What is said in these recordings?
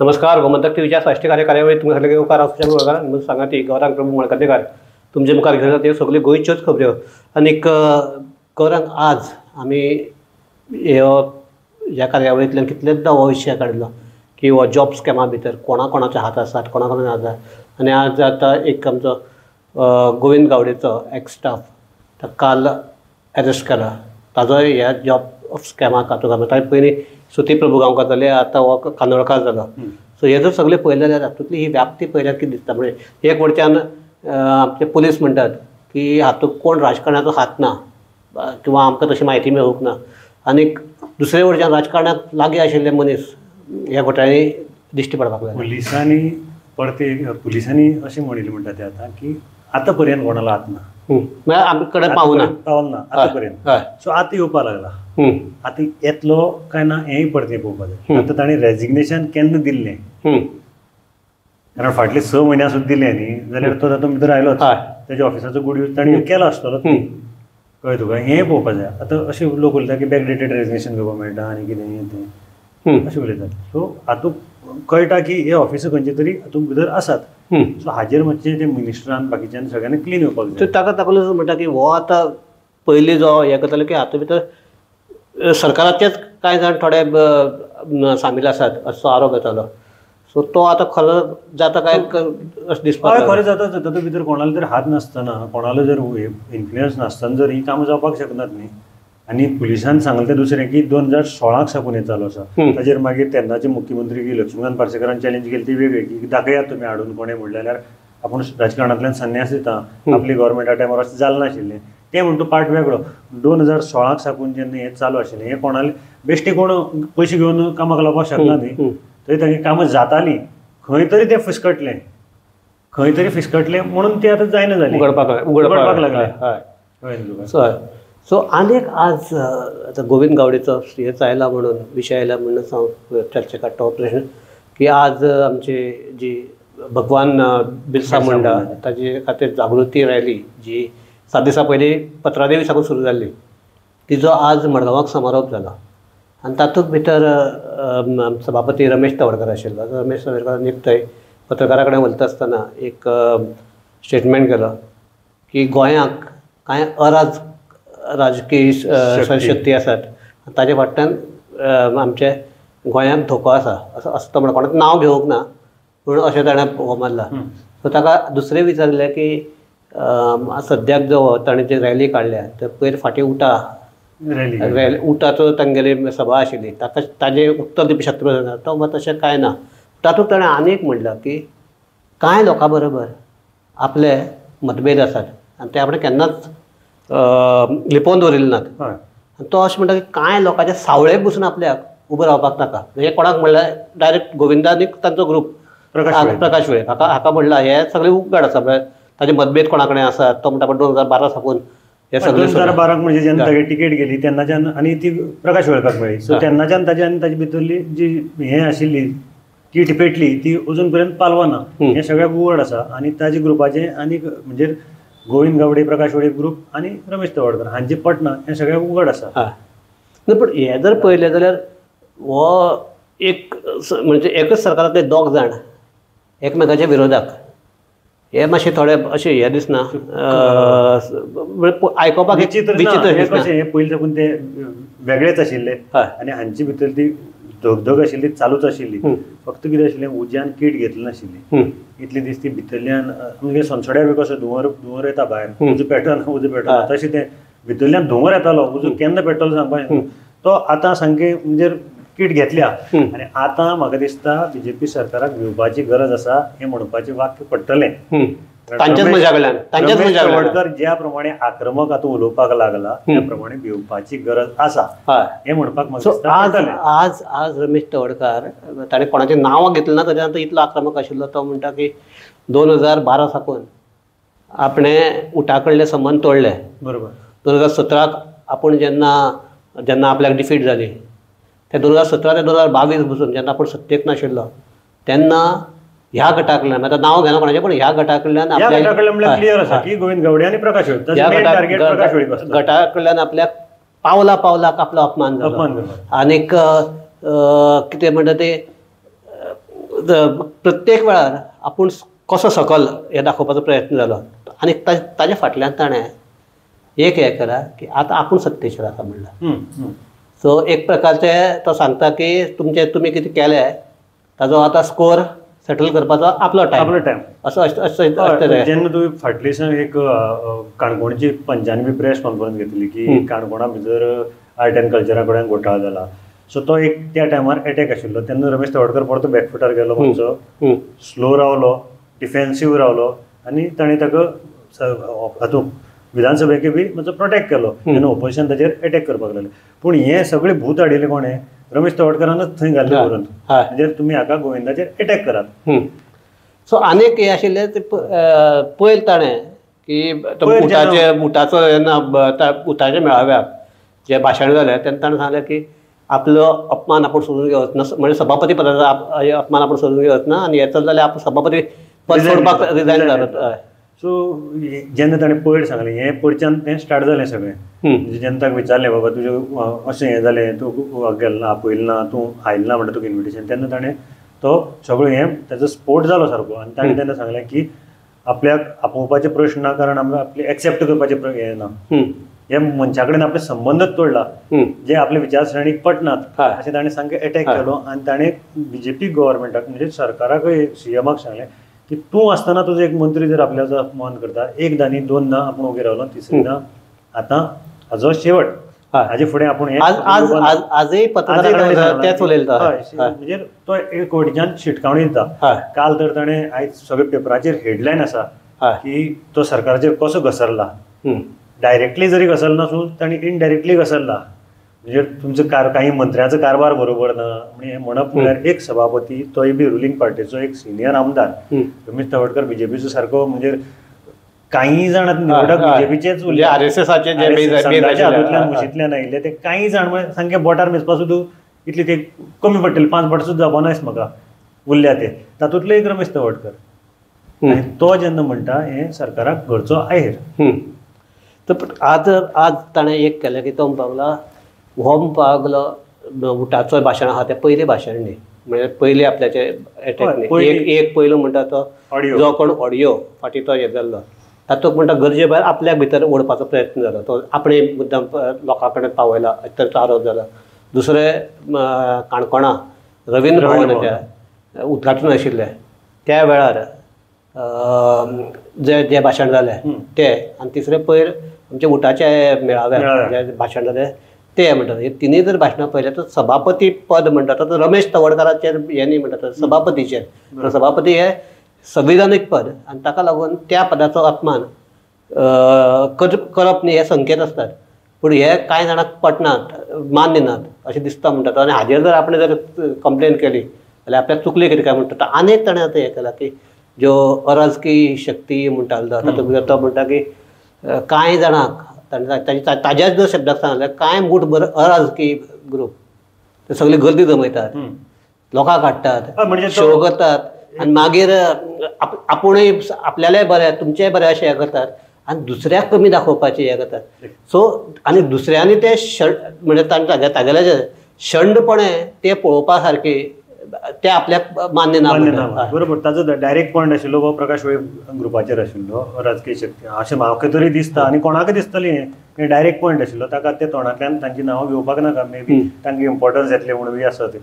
नमस्कार, गोमंतक टीव्हीच्या साश्टी कार्यावळीत तुमकां सगळ्यांक येवकार. हांव सांगाती गौरांग प्रभू मळकर्णेकार तुमचे मुखार घेवन येता त्यो सगल्यो गोंयच्योच खबऱ्यो. आनीक गौरांग, आज आमी ह्या कार्यावळींतल्यान कितलेदा हो विशय काडलो की हो जॉब स्कॅमा भितर कोणा कोणाचे हात आसात, कोणा कोणाचे हात आसात. आनी आज आतां एक आमचो गोविंद गावडेचो एक्स स्टाफ ताका काल एरेस्ट केला, ताजोय ह्या जॉब स्कॅमाक हातूंत. ताणें पयलीं सुती प्रभू गांवकार जाले, आतां हो कांदोळकार जालो. सो हे जर सगळें पळयलें जाल्यार हातूंतली ही व्याप्ती पळयल्यार कितें दिसता, म्हणजे एक वटच्यान आमचे पुलीस म्हणटात की हातूंत कोण राजकारणाचो हात ना किंवा आमकां तशी म्हायती मेळूंक ना, आनीक दुसरे वटच्यान राजकारणाक लागीं आशिल्ले मनीस ह्या घोटाळ्यांनी दिश्टी पडपाक लागले. पुलिसांनी परते पुलिसांनी अशें म्हणिल्लें म्हणटा ते आतां की आतां पर्यंत कोणालो हात ना, म्हळ्यार आमचे कडेन पावना पावल ना आतां पर्यंत. सो आतां येवपाक लागला, आतां येतलो काय ना हेंय परतें पळोवपाक जाय. आतां ताणें रेजिग्नेशन केन्ना दिल्लें, कारण फाटले 6 म्हयन्या सुद्दां दिलें न्ही जाल्यार तो तातूंत भितर आयलोच, तेज्या ऑफिसाचो गुड यूज ताणें केलो आसतलो, कळ्ळें तुका. हेंय पळोवपाक जाय. आतां अशें लोक उलयता की बॅकडेटेड रेजिग्नेशन घेवपाक मेळटा आनी कितें हें तें अशें उलयतात. सो हातूंत कळटा की हे ऑफिसां खंयचे तरी हातूंत भितर आसात. सो हाजेर मातशें ते मिनिस्टरान बाकीच्यान सगळ्यांनी क्लीन येवपाक जाय. ताका ताका म्हणटा की हो आतां पयलीं जो हें करतालो की हातूंत भितर सरकाराचेच कांय जाण थोडे सामील आसात असो आरोप येतालो. सो तो आतां खरो जाता काय अशें दिसपाक? खरें जाता, तातूंत भितर कोणालो जर हात नासतना, कोणालो जर इन्फ्लुयन्स नासतना जर ही कामां जावपाक शकनात न्ही. आनी पुलिसान सांगलें तें दुसरें की 2016 साकून हें चालू आसा. ताजेर मागीर तेन्नाचे मुख्यमंत्री की लक्ष्मीकांत पार्सेकारान चॅलेंज केली ती वेगळी की दाखयात तुमी हाडून कोणें म्हणलें जाल्यार आपूण राजकारणांतल्यान संन्यास दिता, आपली गव्हर्मेंटा टायमार अशें जालें नाशिल्लें तें म्हणटा पार्ट वेगळो. 2016 साकून जेन्ना हें चालू आशिल्लें, हें कोणाले बेश्टे कोण पयशे घेवन कामाक लावपाक शकना न्ही, तरी तांची कामां जातालीं, खंय तरी तें फिसकटलें, खंय तरी फिसकटलें म्हणून तें आतां जायना जालें, उगडपाक लागलें. कळ्ळें तुका. सो आनीक आज आतां गोविंद गावडेचो हेच आयला म्हणून विशय आयला म्हणून हांव चर्चे काडटा हो प्रश्न की आज आमची जी भगवान बिरसा मुंडा ताजे खातीर जागृती रॅली जी 7 दिसां पयलीं पत्रादेवी साकून सुरू जाल्ली तिजो आज मडगांवाक समारोप जालो. आनी तातूंत भितर सभापती रमेश तवडकर आशिल्लो. रमेश तवडकर एक थंय पत्रकारा कडेन उलयता आसतना एक स्टेटमेंट केलो की गोंयाक कांय अराज राजकीय शक्ती आसात, ताजे फाटल्यान आमचे गोंयांक धोको आसा असो असो तो म्हणटा. कोणाक नांव घेवंक ना पूण अशें ताणें हो मारला. सो ताका दुसरें विचारलें की सद्याक जो ताणें जी रॅली काडल्या ते पयर फाटीं उटा रॅली उटाचो तांगेली सभा आशिल्ली ताका ताजें उत्तर दिवपी शकता तो मात तशें कांय ना. तातूंत ताणें आनी एक म्हणलां की कांय लोकां बरोबर आपले मतभेद आसात आनी ते आपणें केन्नाच लिपोवन दवरिल्ले नात. आनी तो अशें म्हणटा की कांय लोकांचे सावळे बसून आपल्याक उबो रावपाक नाका. म्हणजे कोणाक म्हणल्यार डायरेक्ट गोविंदा आनी तांचो ग्रूप प्रकाश वेळीप हाका हाका म्हणलां हे सगळे उगाड आसा, म्हळ्यार ताजे मतभेद कोणा कडेन आसात. तो म्हणटा 2012 साकून हे सगळे 2012 म्हणजे जेन्ना तागे तिकेट गेली तेन्नाच्यान आनी ती प्रकाश वेळीपाक मेळ्ळी. सो तेन्नाच्यान ताजे आनी ताजे भितरली जी हें आशिल्ली कीट पेटली ती अजून पर्यंत पालवना, हें सगळ्याक उगड आसा. आनी ताजे ग्रुपाचें आनी म्हणजे गोविंद गावडे, प्रकाश वेळीप ग्रूप आनी रमेश तवडकर हांचे पटना हें सगळ्याक उगड आसा. न्ही पूण हें जर पळयलें जाल्यार हो एक म्हणजे एकच सरकारांतले 2 जाण एकमेकाच्या विरोधाक हे मातशें थोडे अशें हें दिसना, आयकोपाक विचित्र. कशें हें पयलीं साकून ते वेगळेच आशिल्ले आनी हांचे भितर ती धगधग आशिल्ली चालूच आशिल्ली. फक्त कितें आशिल्लें उज्यान कीट घेतली नाशिल्ली इतले दीस ती भितरल्यान म्हणजे सोनसड्यार बी कसो धुंवर धुंवर येता भायर, उजो पेटना उजो पेटना तशें तें भितरल्यान धुंवर येतालो, उजो केन्ना पेट्टलो सांगपाक तो आतां सामकें म्हणजे कीट घेतल्या. आनी आतां म्हाका दिसता बीजेपी सरकाराक भिवपाची गरज आसा हें म्हणपाचें वाक्य पडटलें. रमेश तवडकर ज्या प्रमाणे आक्रमक आतां उलोवपाक लागला त्या प्रमाणे भिवपाची गरज आसा हें म्हणपाक म्हाका दिसता. आज आज रमेश तवडकर ताणें कोणाचें नांव घेतलें ना तरी आतां इतलो आक्रमक आशिल्लो. तो म्हणटा की 2012 साकून आपणें उटा कडले संबंद तोडले. बरोबर. 2017 आपूण जेन्ना जेन्ना आपल्याक डिफीट जाली ते 2017 ते 2022 बसून जेन्ना आपूण सत्तेक नाशिल्लो तेन्ना ह्या गटा कडल्यान, आतां नांव घेना कोणाचें, पूण ह्या गटा कडल्यान क्लियर आसा की गोविंद गावडे आनी प्रकाश वेळीप गटा कडल्यान आपल्याक पावला पावलाक आपलो अपमान जालो. आनीक कितें म्हणटा ते प्रत्येक वेळार आपूण कसो सकल हें दाखोवपाचो प्रयत्न जालो आनी ताज्या फाटल्यान ताणें एक हें केलां की आतां आपूण सत्तेचेर आसा म्हणलां. सो एक प्रकारचे तो सांगता की तुमचें तुमी कितें केलें ताजो आतां स्कोर सेटल करपाचो आपलो टायम, आपलो टायम असो असो. जेन्ना तुवें फाटले दिसा एक काणकोणची पंचान बी प्रेस कॉन्फरन्स घेतली की काणकोणा भितर आर्ट एंड कल्चरा कडेन घोटाळो जाला, सो तो एक त्या टायमार एटॅक आशिल्लो. तेन्ना रमेश तवडकर परतो बॅकफुटार गेलो, मातसो स्लो रावलो, डिफेन्सीव रावलो आनी ताणें ताका हातूंत विधानसभेक बी मातसो प्रोटेक्ट केलो. तेन्ना ओपोजिशन ताचेर एटॅक करपाक लागलें. पूण हें सगळें भूत हाडिल्लें कोणें? रमेश तवडकरानच थंय घाल्लें बरोवन, म्हणजे तुमी हाका गोविंदाचेर एटॅक करात. सो आनीक हें आशिल्लें ते पयर ताणें की बुटाचे बुटाचो जेन्ना बुटाच्या मेळाव्याक जें भाशण जालें तेन्ना ताणें सांगलें की आपलो अपमान आपूण सोदून घेवच ना, म्हणजे सभापती पदाचो अपमान आपूण सोदून घेवच ना आनी हें चलता जाल्यार आपूण सभापती पद सोडपाक रिजायन जाता. सो जेन्ना ताणें पयर सांगलें हें पयरच्यान तें स्टार्ट जालें सगळें. म्हणजे जेन्ना ताका विचारलें बाबा तुजें अशें हें जालें, तूं गेलें ना, आपयलें ना, तूं आयलें ना म्हणटा तुका इन्विटेशन, तेन्ना ताणें तो सगळो हें ताजो स्पोर्ट जालो सारको. आनी ताणें तेन्ना सांगलें की आपल्याक आपोवपाचे प्रश्न ना, कारण आमकां आपले एक्सेप्ट करपाचे हें ना, हे मनशा कडेन आपले संबंदच तोडला, जे आपले विचारसरणीक पटनात अशें ताणें सामकें एटॅक केलो. आनी ताणें बीजेपी गव्हर्मेंटाक म्हणजे सरकाराकय सीएमाक सांगलें की तूं आसतना तुजो एक मंत्री जर आपल्याचो अपमान करता, एकदां न्ही दोनदां आपूण ओगी रावलो, तिसऱ्यांदा आतां हाजो शेवट, हाजे फुडें आपूण हें आजय पत्रकारां तेंच उलयता. म्हणजे तो एक वटेच्यान शिटकावणी दिता. काल तर ताणें आयज सगळे पेपराचेर हेडलायन आसा की तो सरकाराचेर कसो घसरला, डायरेक्टली जरी घसरला नासून ताणें इनडायरेक्टली घसरला, म्हणजे तुमचो काही मंत्र्यांचो कारभार बरोबर ना म्हणजे म्हणप म्हळ्यार एक सभापती तोय बी रुलिंग पार्टीचो एक सिनियर आमदार रमेश तवडकर बीजेपीचो सारको, म्हणजे काही जाण निवडक बीजेपीचेच उरले, आरएसएसाचे हातूंतल्यान मुशींतल्यान आयिल्ले ते काही जाण म्हणजे सामके बोटार मेजपा सुद्दां इतले ते कमी पडटले, 5 बोटां सुद्दां जावपा नास म्हाका उरल्या ते, तातूंतले एक रमेश तवडकर. आनी तो जेन्ना म्हणटा हें सरकाराक घरचो आहेर. तर आज आज ताणें एक केलें की तो म्हणपाक लागला हो म्हणपाक लागलो उटाचो भाशण आहा तें पयलें भाशण न्ही, म्हणजे पयलें आपल्याचे एटॅक न्ही, एक एक पयलो म्हणटा तो जो कोण ऑडियो फाटीं तो हें जाल्लो तातूंत म्हणटा गरजे भायर आपल्याक भितर ओडपाचो प्रयत्न जालो, तो आपणें मुद्दाम लोकां कडेन पावयला ताचो आरोप जालो. दुसरें काणकोणा रवींद्र भवनाचें उद्घाटन आशिल्लें त्या वेळार जे जें भाशण जालें तें, आनी तिसरें पयर आमच्या उटाच्या मेळाव्याक जें भाशण जालें ते म्हणटात. हे तिनूय जर भाशणां पळयल्यार तर सभापती पद म्हणटा तो रमेश तवडकाराचेर हें न्ही म्हणटा, सभापतीचेर. सभापती हें संविधानीक पद आनी ताका लागून त्या पदाचो अपमान करप न्ही हे संकेत आसतात, पूण हे कांय जाणांक पटनात, मान्य नात अशें दिसता म्हणटात. आनी हाजेर जर आपणें जर कंप्लेन केली जाल्यार आपल्याक चुकली कितें काय म्हणटा. आनी एक ताणें आतां हें केलां की ज्यो अराजकी शक्ती म्हणटालो तातूंत भितर तो म्हणटा की कांय जाणांक ताज्याच जर शब्दाक सांगलें कांय मूठभर अराजकी ग्रूप ते सगळी गर्दी जमयतात, लोकांक हाडटात, शो करतात आनी मागीर आपुणूय आपल्यालेय बरें तुमचेंय बरें अशें हें करतात आनी दुसऱ्याक कमी दाखोवपाचें हें करतात. सो आनी दुसऱ्यांनी ते म्हणजे तागेले जे शंडपणे ते पळोवपा सारकी ते आपल्याक मान्य ना. बरोबर, ताजो डायरेक्ट पॉयंट आशिल्लो हो प्रकाश वेळीप ग्रुपाचेर आशिल्लो, राजकीय शक्ती अशें म्हाका तरी दिसता आनी कोणाकय दिसतलें हें डायरेक्ट पॉयंट आशिल्लो, ताका ते तोंडांतल्यान तांची नांवां घेवपाक नाका, मे बी तांकां इम्पॉर्टन्स येतलें म्हणून बी आसत,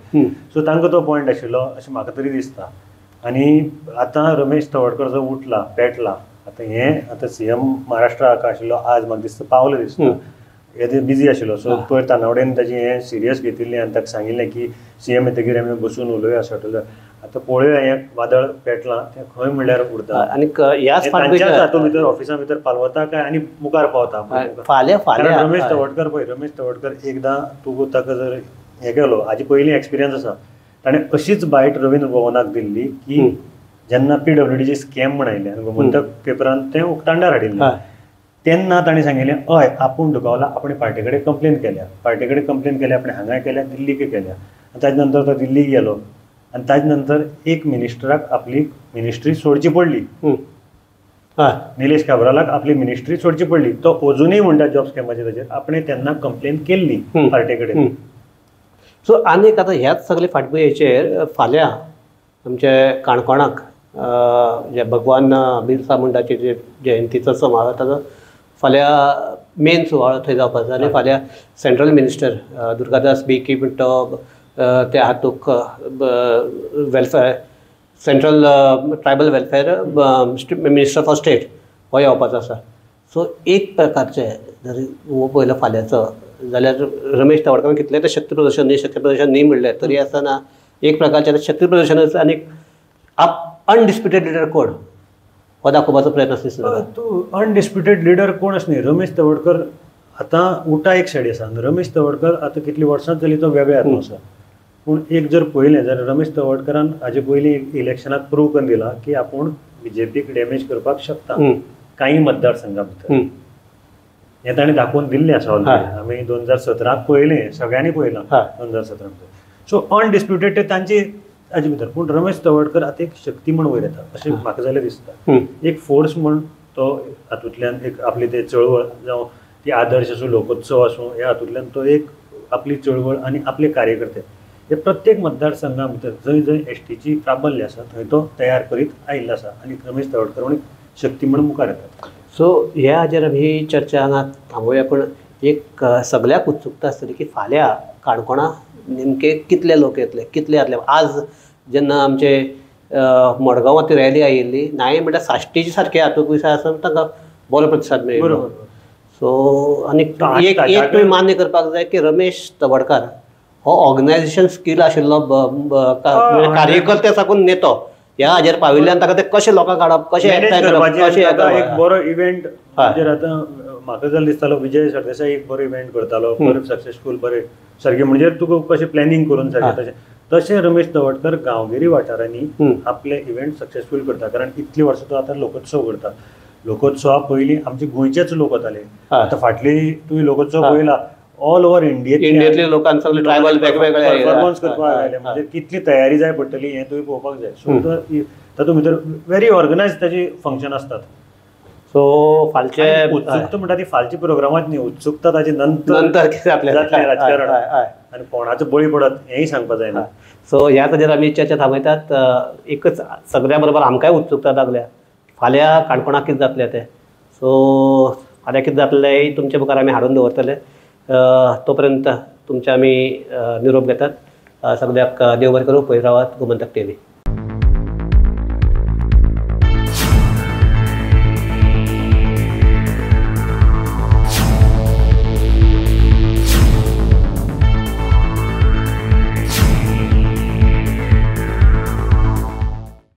सो तांकां तो पॉयंट आशिल्लो अशें म्हाका तरी दिसता. आनी आतां रमेश तवडकर जो उठला पेटला आतां हें आतां सीएम महाराष्ट्राक आशिल्लो आज म्हाका दिसता पावलो दिसता, हे बिजी आशिल्लो, सो पयर तानावडेन ताजी हें सिरियस घेतिल्लें आनी ताका सांगिल्लें की सीएम येतकीर आमी बसून उलोवया सटल. आतां पळोवया हें वादळ पेटलां तें खंय म्हणल्यार उरता आनी ह्याच हातूंत भितर ऑफिसा भितर पालवता काय आनी मुखार पावता. फाल्यां फाल्यां रमेश तवडकर पळय, रमेश तवडकर एकदां तूं ताका जर हें केलो, हाजी पयलीं एक्सपिरियन्स आसा, ताणें अशीच बायट रवींद्र भवनाक दिल्ली की जेन्ना पीडब्ल्यूडीची स्कॅम म्हण आयलें आनी गोमंतक पेपरान तें उक्ताडार हाडिल्लें तेन्ना ताणें सांगिल्लें हय आपूण दुखावला, आपणें पार्टी कडेन कंप्लेन केल्या, पार्टी कडेन कंप्लेन केल्या, आपणें हांगाय केल्या, दिल्लीकय केल्या. आनी ताजे नंतर तो दिल्लीक गेलो आनी ताजे नंतर एक मिनिस्टराक आपली मिनिस्ट्री सोडची पडली, निलेश काब्रालाक आपली मिनिस्ट्री सोडची पडली. तो अजुनूय म्हणटा जॉब स्कॅमाचेर ताजेर आपणें तेन्ना कंप्लेन केल्ली पार्टी कडेन. सो आनीक आतां ह्याच सगळे फाटभुंयेचेर फाल्यां आमचे काणकोणाक जे भगवान बिरसा मुंडाची जे जयंतीचो सुवाळो ताजो फाल्यां मेन सुवाळो थंय जावपाचो आनी फाल्यां सेंट्रल मिनिस्टर दुर्गादास बेकी म्हणटा तो त्या हातूंत welfare central tribal welfare minister for state हो येवपाचो आसा. सो एक प्रकारचें जर हो पळयलो फाल्यांचो जाल्यार रमेश तवडकार कितलें तें शक्ती प्रदर्शन न्ही शक्ती प्रदर्शन न्ही म्हणलें तरी आसतना एक प्रकारचें शक्ती प्रदर्शनच आनी अनडिस्प्युटेड लिडर कोण हो दाखोवपाचो प्रयत्न आसता. तूं अनडिस्प्युटेड लिडर कोण आस न्ही. रमेश तवडकर आतां उटा एक सायडी आसा आनी रमेश तवडकर आतां कितलीं वर्सां जालीं तो वेगळे हातूंत आसा. पूण एक जर पळयलें जाल्यार रमेश तवडकरान हाजे पयलीं इलेक्शनाक प्रूव करून दिला की आपूण बीजेपीक डॅमेज करपाक शकता कांय मतदारसंघा भितर. हें ताणें दाखोवन दिल्लें आसा ऑलरेडी. आमी 2017 पळयलें, सगळ्यांनी पळयलां 2017 भितर. सो अनडिस्प्युटेड ते तांचे हाजे भितर. पूण रमेश तवडकर आतां एक शक्ती म्हण वयर येता अशें म्हाका जाल्यार दिसता. एक फोर्स म्हण तो हातूंतल्यान एक आपली ते चळवळ जावं ती आदर्श आसूं लोकोत्सव आसूं ह्या हातूंतल्यान तो एक आपली चळवळ आनी आपले कार्यकर्ते हे प्रत्येक मतदारसंघा भितर जंय जंय एसटीची प्राबल्य आसा थंय तो तयार करीत आयिल्लो आसा आनी रमेश तवडकर म्हण शक्ती म्हण मुखार येतात. सो ह्या हाजेर आमी ही चर्चा हांगा थांबोवया. पूण एक सगळ्याक उत्सुकता आसतली की फाल्यां काणकोणा नेमके कितले लोक येतले कितले जातले. आज जेन्ना आमचे मडगांवां ती रॅली आयिल्ली नाय म्हणल्यार साश्टीचे सारके हातूंत विशय आसा तांकां बरो प्रतिसाद मेळ्ळो. सो आनी एक एक तुमी मान्य करपाक जाय की रमेश तवडकार हो ऑर्गनायझेशन स्कील आशिल्लो कार्यकर्ते साकून नेतो ह्या हाजेर पाविल्ल्यान ताका ते कशें लोकांक हाडप कशें एकठांय करप कशें एक बरो इव्हेंट म्हणजे आतां म्हाका जाल्यार दिसतालो विजय सरदेसाय एक बरो इव्हेंट करतालो, बरो सक्सेसफूल, बरे सारकें म्हणजे तुका कशें प्लॅनिंग करून सारकें तशें तशें रमेश तवडकर गांवगिरी वाठारांनी आपले इव्हेंट सक्सेसफूल करता. कारण इतलीं वर्सां तो आतां लोकोत्सव करता. लोकोत्सवा पयलीं आमचे गोंयचेच लोक वताले. आतां फाटली तुवें लोकोत्सव पळयला ऑल ओव्हर इंडियेंतले लोकांक सगळे ट्रायबल वेगवेगळे परफॉर्मन्स करपाक आयले म्हणजे कितली तयारी जाय पडटली हें तुवें पळोवपाक जाय. सो तातूंत भितर व्हेरी ऑर्गनायज ताजी फंक्शन आसतात. सो फालचे उत्सुकता म्हणटा ती फालची प्रोग्रामात न्ही, उत्सुकता ताजे नंतर नंतर कितें जातलें राजकारण आनी कोणाचो बळी पडत हेंय सांगपाक जायना. सो ह्या ताजेर आमी चर्चा थांबयतात. एकच सगळ्या बरोबर आमकांय उत्सुकता लागल्या फाल्यां काणकोणाक कितें जातलें तें. सो फाल्यां कितें जातलें तुमच्या मुखार आमी हाडून दवरतले. तोपर्यंत तुमचे आमी निरोप घेतात. सगळ्याक देव बरें करूं. पळयत रावात गोमंतक टीव्ही.